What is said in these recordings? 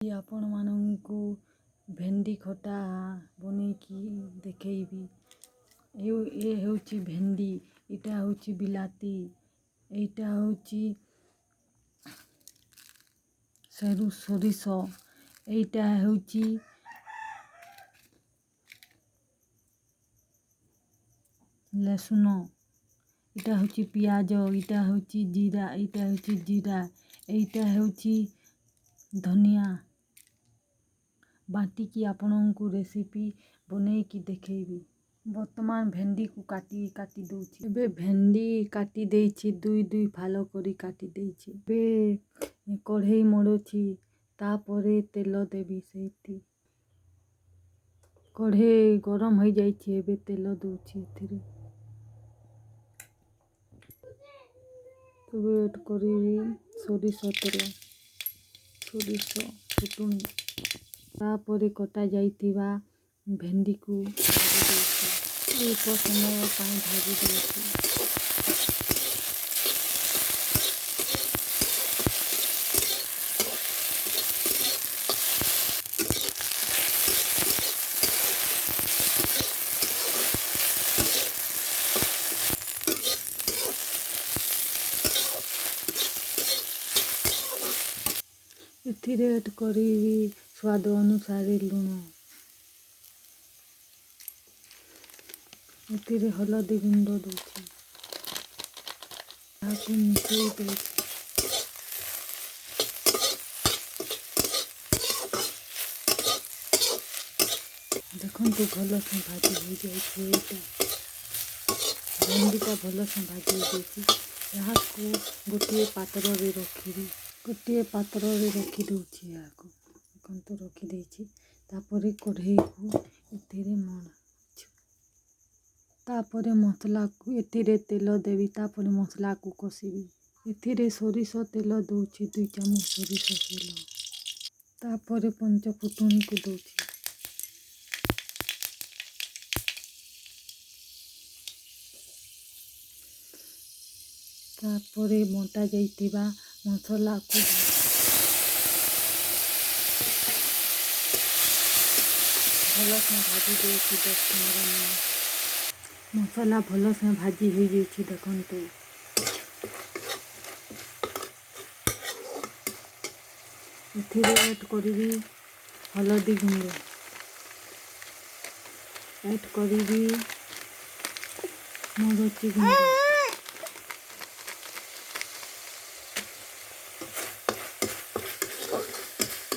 ଆପଣମାନଙ୍କୁ ଭେଣ୍ଡି ଖଟା ବନେଇକି ଦେଖେଇବି। ଏ ହେଉଛି ଭେଣ୍ଡି, ଏଇଟା ହେଉଛି ବିଲାତି, ଏଇଟା ହେଉଛି ସୋରିଷ, ଏଇଟା ହେଉଛି ରସୁଣ, ଏଇଟା ହେଉଛି ପିଆଜ, ଏଇଟା ହେଉଛି ଜିରା, ଏଇଟା ହେଉଛି ଜିରା, ଏଇଟା ହେଉଛି ଧନିଆ। ବାଟିକି ଆପଣଙ୍କୁ ରେସିପି ବନେଇକି ଦେଖେଇବି। ବର୍ତ୍ତମାନ ଭେଣ୍ଡିକୁ କାଟି କାଟି ଦେଉଛି। ଏବେ ଭେଣ୍ଡି କାଟି ଦେଇଛି, ଦୁଇ ଦୁଇ ଫାଳ କରି କାଟି ଦେଇଛି। ଏବେ କଢ଼େଇ ମଡ଼ୁଛି, ତାପରେ ତେଲ ଦେବି। ସେଇଠି କଢ଼େଇ ଗରମ ହେଇଯାଇଛି, ଏବେ ତେଲ ଦେଉଛି ଏଥିରେ। ଏବେ ଏଡ୍ କରିବି ସୋରିଷ ତେଲ, ସୋରିଷ ଫୁଟୁଣି। ତାପରେ କଟା ଯାଇଥିବା ଭେଣ୍ଡିକୁ ଭାଜି ଦେଉଛି, ଅଳ୍ପ ସମୟ ପାଇଁ ଭାଜି ଦେଉଛି। ଏଥିରେ ଏଡ୍ କରିବି ସ୍ୱାଦ ଅନୁସାରେ ଲୁଣ। ଏଥିରେ ହଳଦୀ ଗୁଣ୍ଡ ଦେଉଛି, ତାହାକୁ ମିଶାଇ ଦେଉଛି। ଦେଖନ୍ତୁ, ଭଲସେ ଭାଜି ହୋଇଯାଇଛି। ଏଇଟା ଭେଣ୍ଡିଟା ଭଲସେ ଭାଜି ହୋଇଯାଇଛି। ଏହାକୁ ଗୋଟିଏ ପାତ୍ରରେ ରଖିବି। ଗୋଟିଏ ପାତ୍ରରେ ରଖିଦେଉଛି ଏହାକୁ। ଦେଖନ୍ତୁ, ରଖିଦେଇଛି। ତାପରେ କଢ଼େଇକୁ ଏଥିରେ ମଣୁଛି। ତାପରେ ମସଲାକୁ ଏଥିରେ ତେଲ ଦେବି, ତାପରେ ମସଲାକୁ କଷିବି। ଏଥିରେ ସୋରିଷ ତେଲ ଦେଉଛି, 2 ଚାମଚ ସୋରିଷ ତେଲ। ତାପରେ ପଞ୍ଚ ଫୁଟୁଣିକୁ ଦେଉଛି। ତାପରେ ବଟା ଯାଇଥିବା ମସଲାକୁ ଭଲସେ ଭାଜି ଦେଉଛି 10-15 ମିନିଟ୍। ମସଲା ଭଲସେ ଭାଜି ହେଇଯାଇଛି, ଦେଖନ୍ତୁ। ଏଥିରେ ଆଡ଼୍ କରିବି ହଳଦୀ ଗୁଣ୍ଡ, ଆଡ଼୍ କରିବି ମରିଚ ଗୁଣ୍ଡ।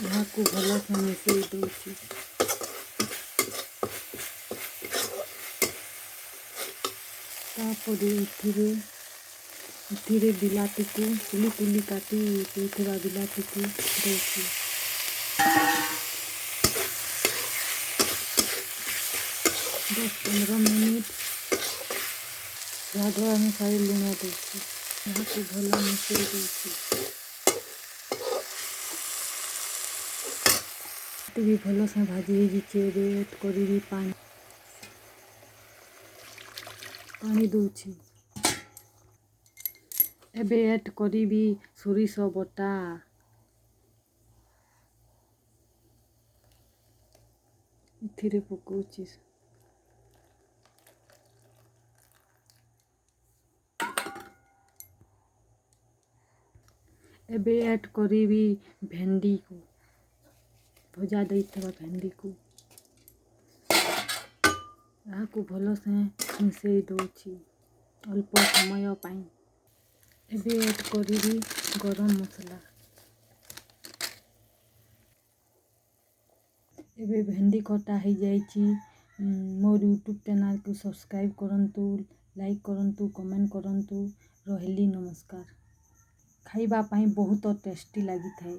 ଏହାକୁ ଭଲସେ ମିଶାଇ ଦେଉଛି। ତାପରେ ଏଥିରେ ବିଲାତିକୁ କୁଲି କୁଲି କାଟି ଦେଇଥିବା ବିଲାତିକୁ ଦେଉଛି। 10-15 ମିନିଟ୍। ସ୍ୱାଦ ଅନୁସାରେ ଲୁଣ ଦେଉଛି। ଏହାକୁ ଭଲ ମିଶାଇ ଦେଉଛି। ବି ଭଲସେ ଭାଜି ହେଇଯାଇଛି। ଏବେ ଆଡ଼୍ କରିବି ପାଣି। ପାଣି ଦେଉଛି। ଏବେ ଆଡ଼୍ କରିବି ସୋରିଷ ବଟା। ଏଥିରେ ପକାଉଛି। ଏବେ ଆଡ଼୍ କରିବି ଭେଣ୍ଡିକୁ, ଭଜା ଦେଇଥିବା ଭେଣ୍ଡିକୁ। ଏହାକୁ ଭଲସେ ମିଶାଇ ଦେଉଛି ଅଳ୍ପ ସମୟ ପାଇଁ। ଏବେ ଆଡ଼୍ କରିବି ଗରମ ମସଲା। ଏବେ ଭେଣ୍ଡି ଖଟା ହେଇଯାଇଛି। ମୋର ୟୁଟ୍ୟୁବ୍ ଚ୍ୟାନେଲ୍କୁ ସବସ୍କ୍ରାଇବ୍ କରନ୍ତୁ, ଲାଇକ୍ କରନ୍ତୁ, କମେଣ୍ଟ କରନ୍ତୁ। ରହିଲି, ନମସ୍କାର। ଖାଇବା ପାଇଁ ବହୁତ ଟେଷ୍ଟି ଲାଗିଥାଏ।